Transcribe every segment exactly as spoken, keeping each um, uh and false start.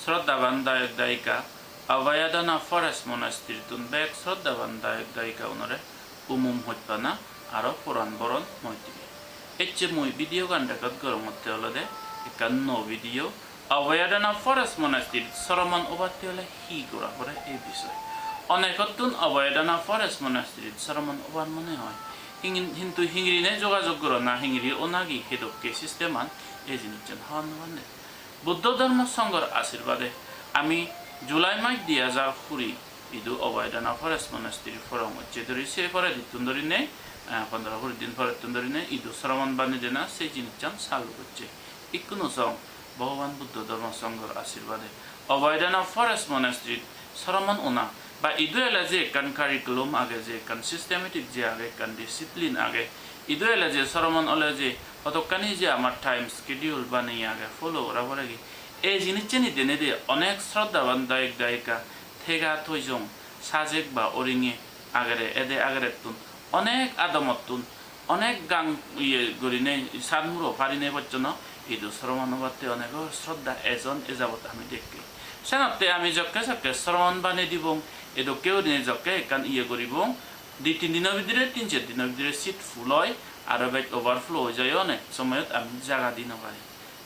Shraddhaban dayok dayika, Abhayadana Forest Monastery-tun bek shraddhaban dayok dayika unore umum hojpana aro poran boron moi dibe. Ecche mui video gan record gorongotte olode ekkan nuo video, Abhayadana Forest Monastery-t sromon obatte ole hi gora pore ei bisoy. Onekottun Abhayadana Forest Monastery-t sromon obar mone hoi. Hingin-, hintu hingirine jogajog gorona, hingiri onagi hedokke system-an, ei jinissan hobor no pande. Buddho Dhormo Songhor ashirbade ami July mas dui hajar kuri idu Abhayadana Forest Monastery porong, ecche dori se poredittun dorinei, eh, pondro kuri din porettun dorinei idu sromon bani dena se jinissan salu gocche. Ikkunu song Bhogoban Buddho Dhormo Songhor ashirbade Abhayadana Forest Monastery sromon ona ba idu ele je ekkan curriculum age, je ekkan systematic je age, ekkan discipline age, idu ele je sromon ole je hodokkani je amar time schedule baneye age follow gora poregi, ei jinisseni denedi onek shraddhaban dayok dayika thega thoijong, sajek ba oringe agere, ede agerettun, onek adomottun, onek gang iye gurinei, san muro parinei bocchono, idu sromon obatte onegor shraddha ejon, e jabot ami dekke. Senotte ami jokke sokke sromon bane dibong, edokke gurinei jokke ekkan iye guribong, di tin dino bidire, tin ser dino bidire seat full oi, aro bej overflow oi jai, onek somoyot ami jaga di no pari.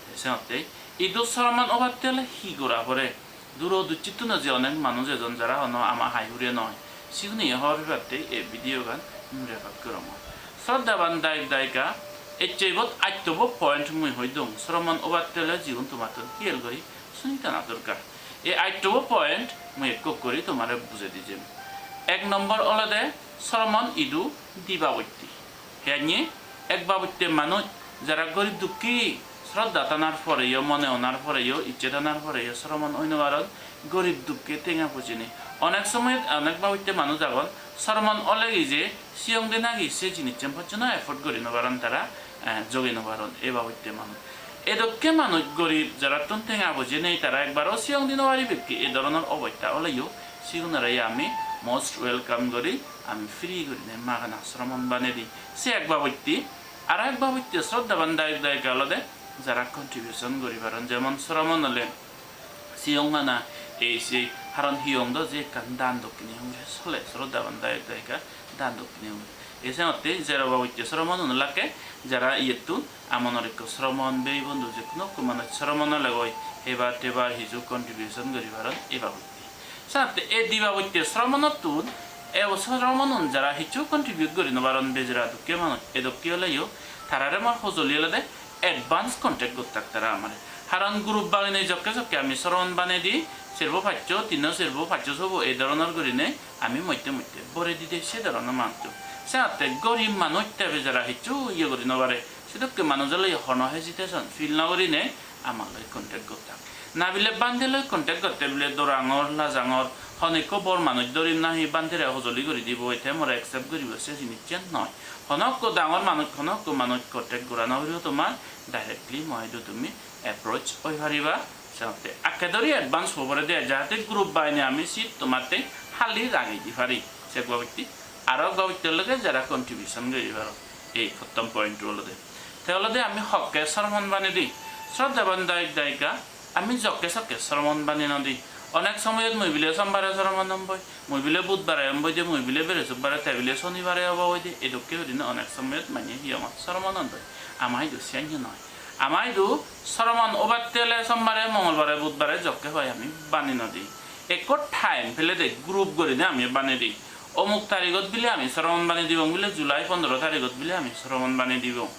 Te senotte idu sromon obatte ole hi gora pore? Duro dussittuno je onek manuj ejon, jara hono ama hai hure noi, sigune hobor pebatte ei video gan mui record gorongor. Shraddhaban dayok dayika, ecche ibot attobo point mui hoi dong, sromon obatte ole jigun tomattun hiyel guri suni tana dorkar. Ei attobo point mui ekko ekko guri tomare bujei di jem. Ek nombor olode sromon idu dibabotte. Hiyanye ek babotte manuj, jara gorib dukki, shraddha thanar poreyo, mone onar poreyo, icche thanar poreyo sromon oi no paron, gorib dukke tenga pujine. Onek somoyot onek babotte manuj agon, sromon olegi je siyong den agi se jinissan pojjonto afford guri no paron tara, eh, jogi no paron, e babotte manuj. Edokke manuj gorib, jarattun tenga poje nei, tara ekbaro siyong di no paribekke, e dhoronor obosta oleyo sigunore ami most welcome guri, ami free gurinei magana sromon banei di. Se ek babotte, aro ek babotte shraddhaban dayok dayika olode jara contribution guri paron, jemon sromon ole siyong ana, ei sei, haron hiyong do je ekkan dan dokkine hure sole, shraddhaban dayok dayika dan dokkine hure. Ei senotte jero babotte sromon un olakke jara iyettun amonor ekko sromon, bei bondhu je hono ekko manuj sromon olegoi, hebar tebar hiju contribution guri paron ei babotte. Senotte ei dibabotte sromonottun, e sromon un jara hiju contribute guri no paron, bejara dukke manuj, edokke oleyo tarare mor hojoli olode advance contact gottak tara amare. Haron group banei jokke jokke ami sromon banei di, serbo paccho, tinno serbo, paccho sobo, ei dhoronor gurinei ami motte motte bore di de se dhoronor manuj. Senotte gorib manuj te bejara hiju iye guri no pare, sedokke manuj oleyo hono hesitation feel no gurinei amar loi contact gottak. Na bile bhante loi contact gotte bile dorangor, lajangor, hon ekko bor manuj dhorim nahi bhantere hojoli guri dibo, te more accept guribo, se jinissan noi. Hono ekko dangor manuj, hono ekko manuj contact gora no puribo tomar, directly mo idu tumi approach oi pariba. Senotte akke dori advance hobore de, jahate group banei ami seat tomatte hali ragei di pari. Se ek babotte, aro ek babotte olode jara contribution guri paro. Ei prottom point olode. Te olode ami hokke sromon banei di. Shraddhaban dayok dayika, ami jokke sokke sromon banei no di. Onek somoyot mui bile sombare sromon omboi, mui bile budbare omboi de, mui bile brihospotibare, te bile sonibare obo oi de, edokke gurinei onek somoyot manye hiyongot sromon ondoi. Ama idu siyan noi. Ama idu sromon obatte ole sombare, mongolbare, budbare jokke hoi ami banei no di. Ekko time pele de group gurinei ami banei di. Omuk tarigot bile ami sromon banei dibong bile, July pondro tarigot bile ami sromon banei dibong.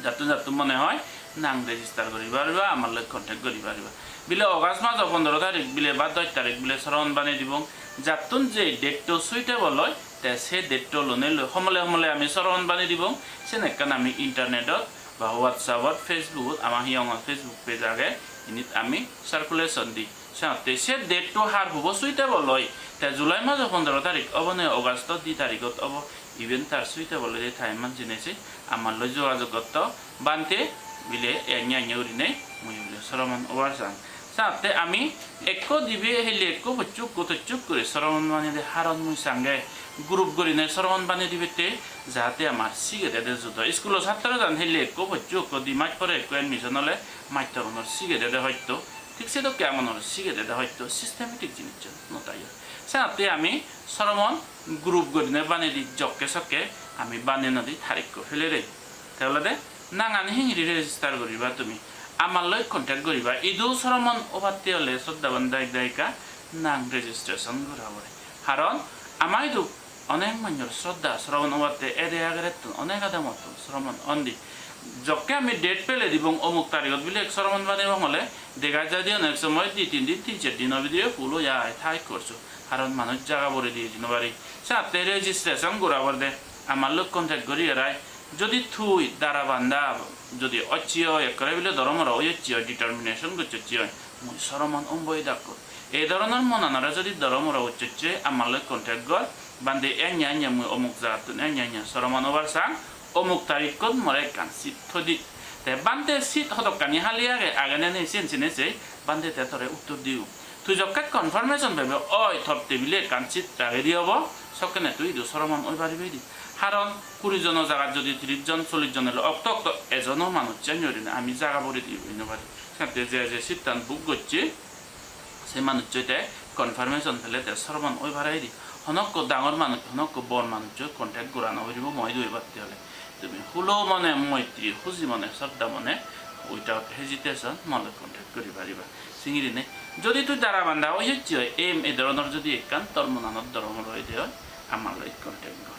Jattun jattun mone hoi nang register guri pariba, amar loi contact guri pariba. Bile August majo pondro tarik bile ba dos tarik bile sromon banei dibong. Jattun je date to suitable oi, te se date to lonei loi homole homole ami sromon banei dibong. Sen ekkan ami internetot ba WhatsAppot, Facebookot, ama hiyongot Facebook page age, init ami circulation di. Senotte se date to har hubo suitable oi, te July majo pondro tarik obo ne August di tarigot obo, iben tar suitable oi de time an jeinei se amar loi jogajog gotto, bhante bile enne enne gurinei mui bile sromon obar sang. Senotte ami ekko dibe hille ekko pocchuk, ekko tocchuk guri sromon banei de, haron mui sange group gurinei sromon banei dibette, jahate amar sigede de judo. Iskulo satro jan hille ekko pocchuk, ekko di mas pore ekko admission ole mastor unor sigede de hoito. Thik sedokke amonor sigede de hoyto systematic jinissan no tai. Senotte ami sromon group gurinei banei di, jokke sokke ami banei no di, tarikko fele dei. Te olode nangan hingiri register guriba tumi, amar loi contact guriba. Idu sromon obatte ole sroddhaban dayok dayika nang registration gora pore. Karon ama idu onek manjor sroddha sromon obatte ede agerettun, onek adamottun sromon ondi. Jokke ami date pele dibong omuk tarigot bile ek sromon banebong ole, dega jai de onek somoy di tin din, tin ser dino bidire full oi jai, thai korso. Karon manuj jaga bore diye di no pari. Senotte registration gora pore de, amar loi contact guri erai. Jodi tui dara banda jodi ocche oi, ekkore bile doromoro oi ocche oi, determination gocche ocche oi, mui sromon omboi dakko. Ei dhoronor monanore jodi doromoro ucchocche amar loi contact gor, bhante enya enya mui omuk jagattun enya enya sromon obar sang, omuk tarikkot more ekkan seat thoi di. Te bhante seat hodokkani hali age, age ne nei siyen sine sei, bhante te tore uttor dibo. Tui jokke confirmation pebe, oi, tor tebile ekkan seat ragedi obo, sokkene tui idu sromon oi paribe di. Karon kuri jono jagat jodi tris jon, chollis jon ole okto okto ejono manuj senye gurinei ami jaga bore diye oi no pari. Senotte je je seat-tan book gocche, se manuccho te confirmation pele te sromon oi pare di. Honokko dangor manuj, honokko bor manuccho contact gora no puribo, mo idu ebatte ole. Tumi hulo mone, moitri, huji mone, sroddha mone, without hesitation mo loi contact guri pariba. Singiri nei. Jodi tui dara banda oi ecche oi, em ei dhoronor jodi ekkan tor monanot dhorom roi de oi, amar loi contact gor.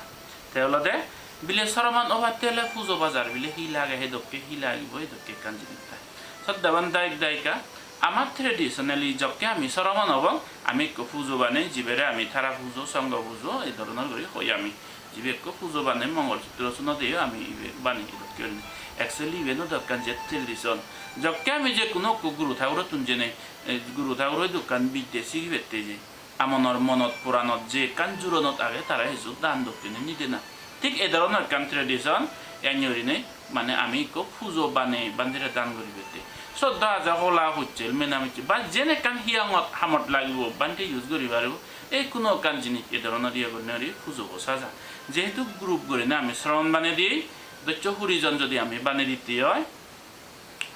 Te olode bile sromon obatte ole pujo bajar bile hi lage, hedokke hi lagibo, hedokke ekkan jinis tai. Sroddhaban dayok dayika, amar traditionally jokke ami sromon obong, ami ekko pujo banei, jibere ami tara pujo, songho pujo, ei dhoronor guri hoi ami. Jibe ekko pujo banei, Mongol Sutro sunode ami ibe banei, edokke gurinei. Actually iben odo ekkan je tradition. Jokke ami je kuno ekko guru thagurottun jenei, eh, guru thaguro idu ekkan bidde sigibette je. Amonor monot puranot je ekkan juronot age, tara hiju dan dokkine nide na. Thik ei dhoronor ekkan tradition, eni gurinei mane ami ekko pujo banei bhantire dan guribette. Sot do aja hola, hussel, mena michi ba jen ekkan hiyongot hamot lagibo, bhante use guri paribo. Ei kuno ekkan jinis ei dhoronor iye gurinei guri pujobo saja. Jehetu group gurinei ami sromon banei di, doccho huri jon jodi ami banei ditte oi,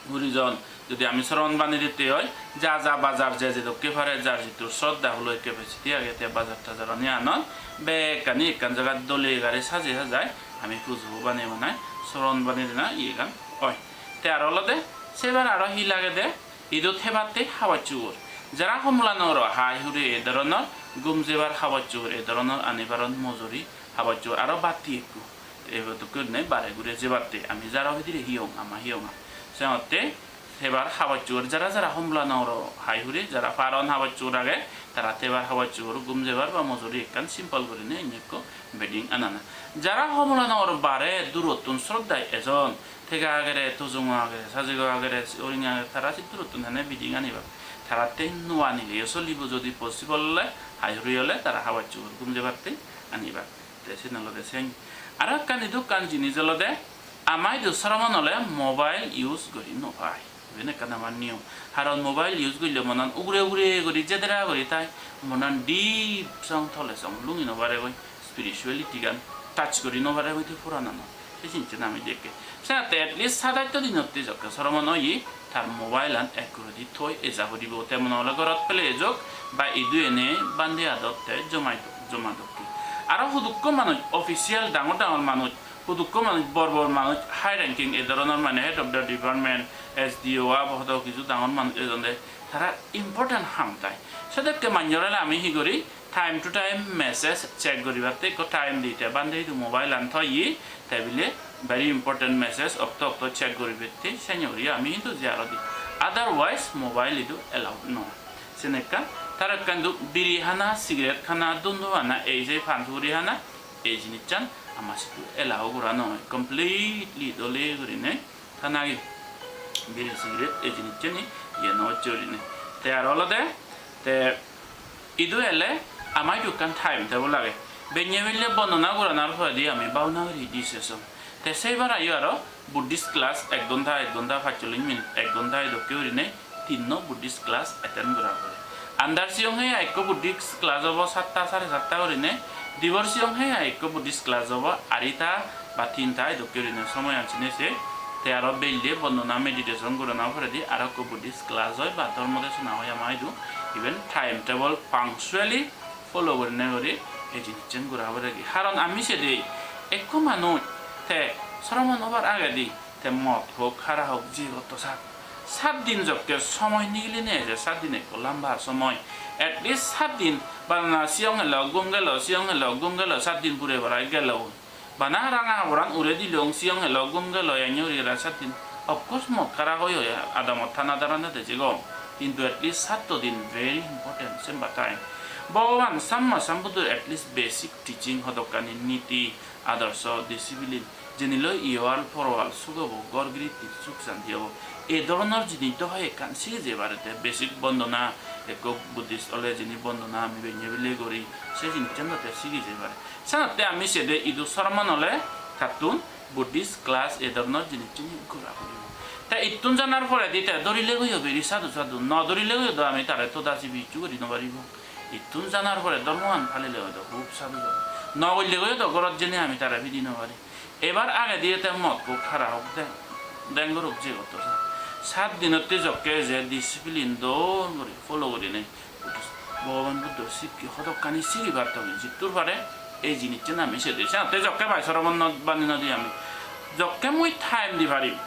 huri jon jodi ami sromon banei ditte oi, ja ja bajar je je dokke pare, jar jittur sroddha huloi capacity age, te bajar tajar ani anon, bekkani ekkan jagat dole gari sajei sajai ami pujobo banei banei sromon banei dena iyegan oi. Te aro olode sebar aro hi lagede, idu thebatte habor subor. Jara Homola Nogoro hai hure ei dhoronor gum jebar habor subor, ei dhoronor ani paron mojuri habor subor aro batti ekku. Te ebo dokke gurinei bare guri jebatte ami jaro bidire hiyong, ama hiyonga. Senotte thebar habor subor jara jara Homola Nogoro hai hure, jara paron habor subor age, tara thebar habor subor, gum jebar ba mojuri ekkan simple gurinei indi ekko bedding anana. Jara Homola Nogoro bare durottun sroddha ejon, Thega agere, Tujongo agere, Sajego agere, Oringa agere, tara sitturottun hene bedding anibak. Taratte no anileyo solibo, jodi possible ole, hai hure ole tara habor subor gum jebatte anibak. Te siyen olode sen. Aro ekkan idu ekkan jinis olode, ama idu sromon ole mobile use guri no pai. Iben ekkan amar niyom. Haron mobile use golle monan ugure ugure guri jedera guri tai, monan deep song, tole song lungi no paregoi. Spirituality gan touch guri no pare hoide purananot. Se jinissani ami dekke. Senotte at least saat atto dinotte jokke soromon oye, tar mobile an ek guredi thoi eja puribo. Te mone hole gorot pele ejok, ba idu ene bhante adot te jomai do-, joma dokke. Aro hudukko manuj, official dangor dangor manuj, hudukko manuj, bor bor manuj, high ranking, e dhoronor mane head of the department, S D O abo, hodo hissu dangor manuj ejonde, tara important ham tai. Sedokke manjore ami hi guri, time to time message check guribatte ekko time di, te bhante idu mobile an thoye, te bile very important message okto okto check guribatte, seni guri ami hintu je aro di. Otherwise mobile idu allowed noi. Sen ekkan, tar ekkan idu biri hana, cigarette hana, dundu hana, ei je pan suguri hana, ei jinissan ama sidu allow gora noi, completely dole gurinei. Tana agi biri cigarette ei jinissani iye no gocche gurinei. Te aro olode, te idu ele ama idu ekkan time table age. Benne belle bondona goranar poredi ami bhabona guri di session. Te seibar ayo aro Buddhist class ek ghonta, ek ghonta pachchollish minute, ek ghonta edokke gurinei tinno Buddhist class attend gora pore. Andar siyong heya ekko Buddhist class obo satta, sare satta gurinei, dibor siyong heya ekko Buddhist class obo arita ba tinta edokke gurinei somoyan sine se. Te aro belle bondona meditation gorana poredi aro ekko Buddhist class oi ba dhormo desona oi ama idu. Iben time table punctually follow gurinei guri ei jinissan gora poregi. Haron ami sede ekko manuj te soromon obar agedi te mot hok, hara hok, je gotto sat, sat din jokke somoy nigilinei eje, sat din ekko lamba somoy. At least sat din bana siyong helo gum gelo, siyong helo gum gelo, sat din pure parai gelo. Bana ranga haboran ure dilong, siyong helo gum gelo, enni uri gela sat din. Of course, mot hara hoi hoi adamot thana darane de jegong. Hintu at least satto din very important, semba time. Bhogoban Samma Sambuddho at least basic teaching, hodokkani niti, adorso, discipline, jeniloi iyoal poroal suk obo, ghor giritti suk santi obo. Ei dhoronor jinis do hoi ekkan sigi jei pare te, basic bondona, ekko Buddhist ole jini bondona ami benne bile gori, se jinissan do te sigi jei pare. Senotte ami sede idu soromon ole tattun Buddhist class ei dhoronor jinissan gora puribo. Te ittun janar poredi te dorilegoyo beri sadhu sadhu, no dorilegoyo do ami tare toda sibi hissu gori no paribo. Ittun janar pore dhormoan palile oido hub sadhu sadhu. No golle goyo do gorot jeinei ami tare pidi no pari. Ebar agedi te mot hok hara hok de, deng gorok je gotto sa. Sat dinotte jokke je discipline dol guri follow gurinei Bhogoban Buddhor sikki hodokkani sigibar togi jittur pare ei jinissan ami sedi. Senotte jokke pai soromon no-, bani no di ami. Jokke mui time di parim.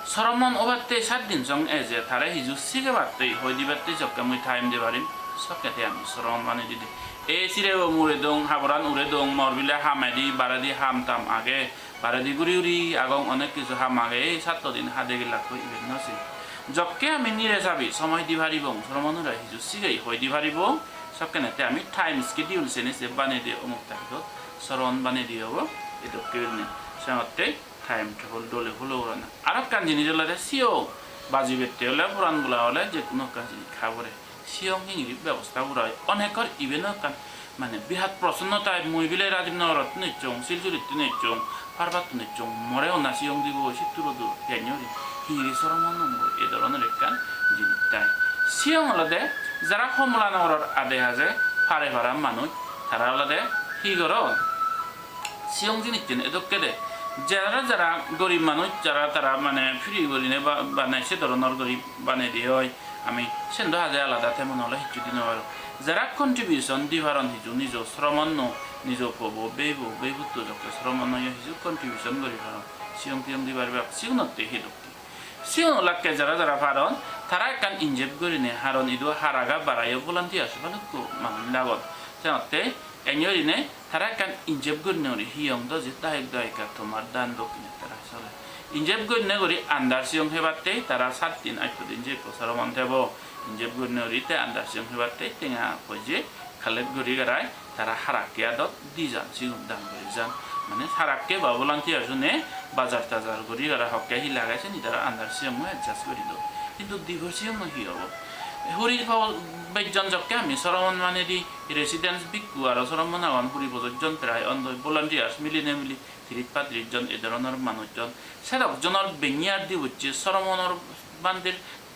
Soromon obatte sat din song eje tare hiju sigebatte hoi dibatte jokke mui time di parim, sokke te ami soromon bani didi. Ei sirebo mure dong, haboran ure dong, mor bile hamedi, baredi ham tam age, baredi guri guri agong, onek kisu ham age, ei satto din hade gelakkoi iben no sei. Jokke ami nire sabi somoi di paribong, soromonore hiju sigei hoi di paribong, sokkene te ami time schedule seni se banei di omuk tarikot soromon banei di obo, edokke gurinei. Senotte time table dole follow gorana. Aro ekkan jinis olode siyong bajibette ole puran bola ole je hono ekkan jinis habore. Siyong hingiri bebosta gora oi. Onekkor iben ekkan mane birat prosno tai, mui bile Rajibnagarot nejjong, Silchurittun nejjong, Parbattun nejjong, more honna siyong dibo sitturo dur, jani uri. Hingiri soromon nombo e dhoronor ekkan jinis tai. Siyong olode jara Kamalanagaror ade haje pare para manuj, tara olode hi goron? Siyong jinissun edokke de. Jara jara gorib manuj, jara tara mane free gurinei ba-, bane se dhoronor guri banei de oi. Ami sen do haje alada, temon ole hissu di no paro. Jara contribution di paron hiju nijo sromonno, nijo pobo, beibo, beiputto jokke sromonno yo hiju contribution guri paron. Siyong tiyong di paribak, sigunotte hi dokke. Sigun olakke jara jara paron, tara ekkan injep gurinei, haron idu haraga barayo volunteers balukko manuj lagon. Senotte enni gurinei tara ekkan injep gurinei guri hiyong do je dayok dayika tomar dan dokkine tara sole. Injep gurinei guri andar siyong hebatte tara sat din atto din je ekko soromon thebo. Injep gurinei guri te andar siyong hebatte tenga poije collect guri garai tara harakke adot di jan, sigun dan guri jan. Mane harakke ba volunteer june bajar tajar guri garai hokke hi lage seni tara andar siyongo adjust guri don. Hintu dibor siyongo hi obo? Huri po-, bej jon jokke ami soromon mane di residence bikku aro soromon agon huri pojoj jon prai ondo volunteers milinei mili tiris patris jon e dhoronor manuj jon. Sedok jonor benne ar dibucche soromonor bandir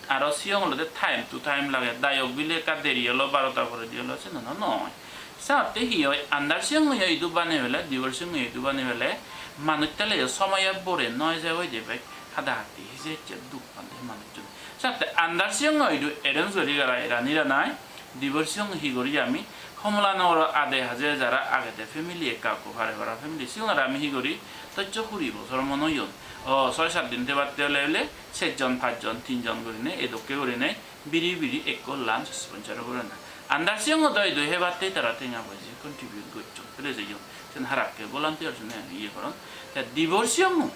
aro siyong olode time to time lage. Dayok bile ekka deri olo, barota poredi olo, siyen no noi. Senotte hi oi, andar siyong yo idu banei pele, dibor siyong yo idu banei pele, manuj teleyo somoye bore noi je oide bek hada hatti hije hicche duk pande manuchun. Senotte andar siyong yo idu arrange guri garai rani ranai, dibor siyong hi guri ami Kamalanagaror ade haje jara agede family ekka ekko pare para family, sigunore ami hi guri tochcho huri bojor mon oyon. O, soi sat din thebatte ole bile sejjon, pajjon, tinjon gurinei, edokke gurinei biri biri ekko lunch sponsor gorana. Andar siyongo do idu hebatte tara tenga poije contribute gocchon, pele jeyon. Sen harakke volunteer june iye goron. Te dibor siyongo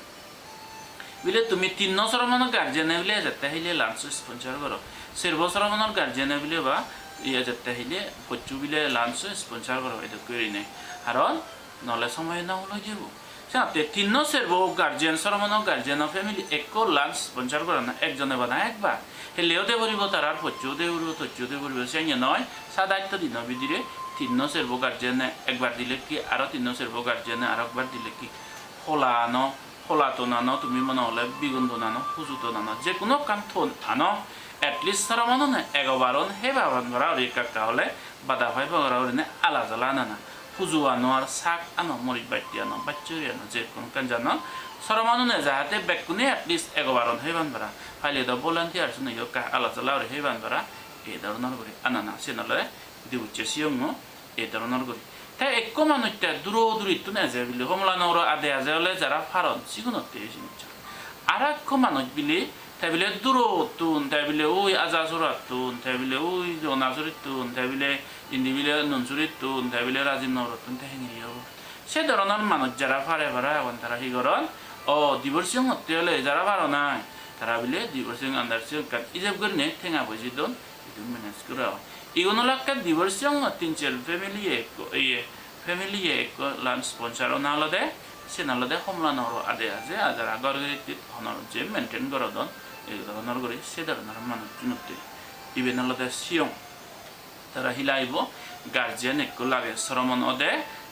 bile tumi tinno soromonor guardian-e bile ejette hile lunch sponsor goro. Serbo soromonor guardian-e bile ba iye ejette hile pochchu bile lunch sponsor goro edokke gurinei. Haron nole somoy no huloi jebo. Senotte tinno serbo guardian, soromonor guardian-o family ekko lunch sponsor gorana ekjone bana ekbar. Heleyo de poribo, tarar pochcho de poribo, tochcho de poribo, siyanye noi. Sat atto dino bidire tinno serbo guardian-e ekbar dilekki, aro tinno serbo guardian-e aro ekbar dilekki. Hola ano, hola ton ano, tumi mone hole bigun ton ano, huju ton ano, je hono ekkan ton ano, at least soromonone egobaron hebaban para guri ekka ekka hole bada paibo para gurinei ala jala anana. pujo ano ar sak ano, morij batti ano, bacchuri ano, je hono ekkan jano. Sromon une jahate bekkune at least egobaron heban para. Paile do volunteers une yo ekka alajala guri heban para. Ei dhoronor guri anana, siyen olode dibucche siyongo ei dhoronor guri. Te ekko manuj te duro durittun eje bile, Homola Nogoro ade aje ole jara paron sigunotte ei jinissan. Aro ekko manuj bile, te bile durottun, te bile ui Ajasurattun, te bile ui Jonasurittun, te bile indi bile Nunsurittun, te bile Rajib Nogorottun, te hengiri obo. Se dhoronor manuj jara pare para agon, tara hi goron? O, divorce-ongotte ole jara paron ai, tara bile divorce-ong under se ekkan ijeb gurinei tenga poije don, idu manage gora. Igun olakke divorce-ongot tin ser family-e ekko, iye, family-e ekko lan sponsor ona olode, siyen olode Homola Nogoro ade aje, ar jara ghor giritti honor je maintain gorodon, ei dhoronor guri, se dhoronor manuj unotte. Iben olode siyong. Tara hi lagibo? Guardian ekko lage, sromon ode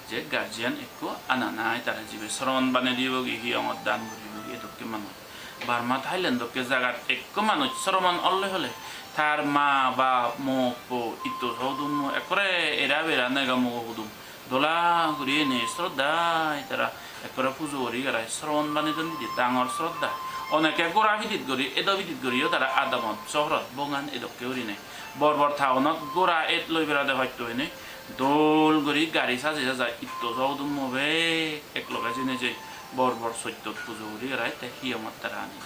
je guardian ekko ananai, tara jibe sromon banei dibogi, hiyongot dan guribogi, edokke manuj. Burma, Thailand dokke jagat ekko manuj sromon olle hole, tar ma, bap, mok, po, itto sodummo ekkore era bera nega mogo hudum dola guri ene sroddhai tara ekkore pujo guri garai sromon banedon didi, dangor sroddha. Oneke gora pidit guri, edo pidit guriyo tara adamot sohorot bongan edokke gurinei. Bor bor town-ot gora et loi berade hosto hene dol guri gari sajei sajai itto sodummo bek ek loge jeinei jei bor bor sottot pujo guri garai te hiyongot tara ani.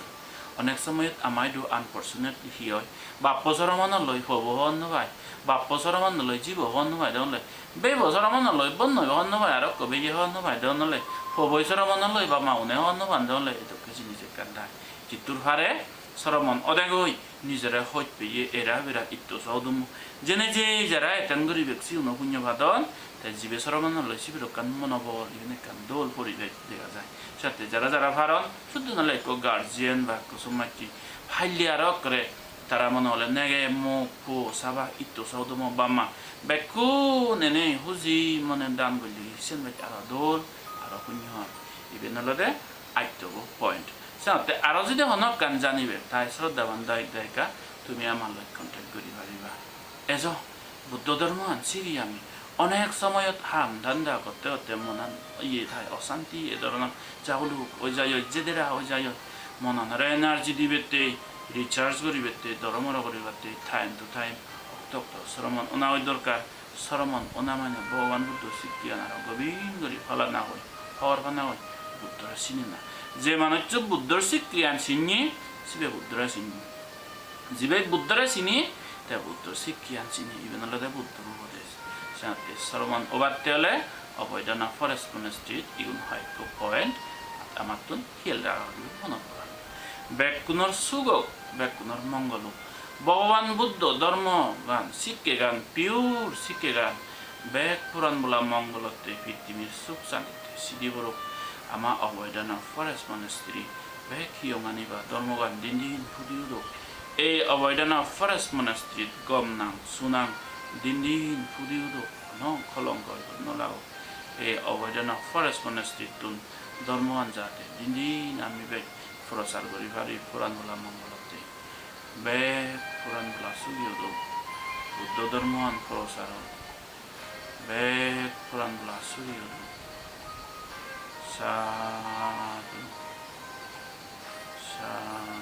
Onek somoyot ama idu unfortunately hi oi, bappo sromon loi pobo hobor no pai, bappo sromon loi jibo hobor no pai de ole, beibo sromon loi bonnoibo hobor no pai, aro ekko beiye hobor no pai de ole, poboi sromon loi ba magune hobor no pan de ole, edokke jinis ekkan dai. Jittur pare sromon odegoi nijore hoj peye era bera itto sodummo. Jene je jara attend guribek siuno punyo padon, te jibe sromon loi sibere ekkan monobol, iben ekkan dol poribesh dega jai. Satte jara jara paron, suddo nole ekko guardian ba ekko somajji palle aro ekkore tara mone hole nege mok po saba itto sodummo bap ma bekkun ene huji mone dan golle sen bej aro dol, aro punyo oi. Iben olode attobo point. Senotte aro jodi hono ekkan janibe, tai sroddhaban dayok dayika, tumi amar loi contact guri pariba. Ejo, Buddho dhormoan siri ami. Onek somoyot ham dhanda gotte gotte monan iye thai, osanti, e dhoronor jaguluk oi jai oi, jedera oi jai oi. Monanore energy dibette, recharge guribette, dhormo guribatte, time to time, okto okto sromon ona oi dorkar. Sromon ona mane Bhogoban Buddho sikkeyan aro gobin guri palana oi, hobor pana oi, Buddhore sinina. Je manuccho Buddhor sikkeyan sinne, sibe Buddhore sinne. Jibe Buddhore sini, te Buddhor sikkeyan sini, iben olode Buddhor upodes. Senotte sromon obatte ole Avoidana Forest Monastery-t igun hoyekko point amattun hiyal raga guri monot gora. Bekkunor suk ok, bekkunor mongol ok. Bhogoban Buddho dhormogan, sikkegan, pure sikkegan, bek poran bola mongolotte, pittimir suk santitte sidi borok. Ama Avoidana Forest Monastery bek hiyongani ba dhormogan din din pudi udok. Ei Avoidana Forest Monastery-t gom nang, sunang din din pudi udok, hono kolonko ibot no lagok. Ei Avoidana Forest Monastery-tun dhormogan jate din din ami bek prochar guri pari, poran bola mongolotte. Bek poran bola sugi udok. Buddho dhormogan prochar ok. Bek poran bola sugi udok. Sadhu. Sadhu.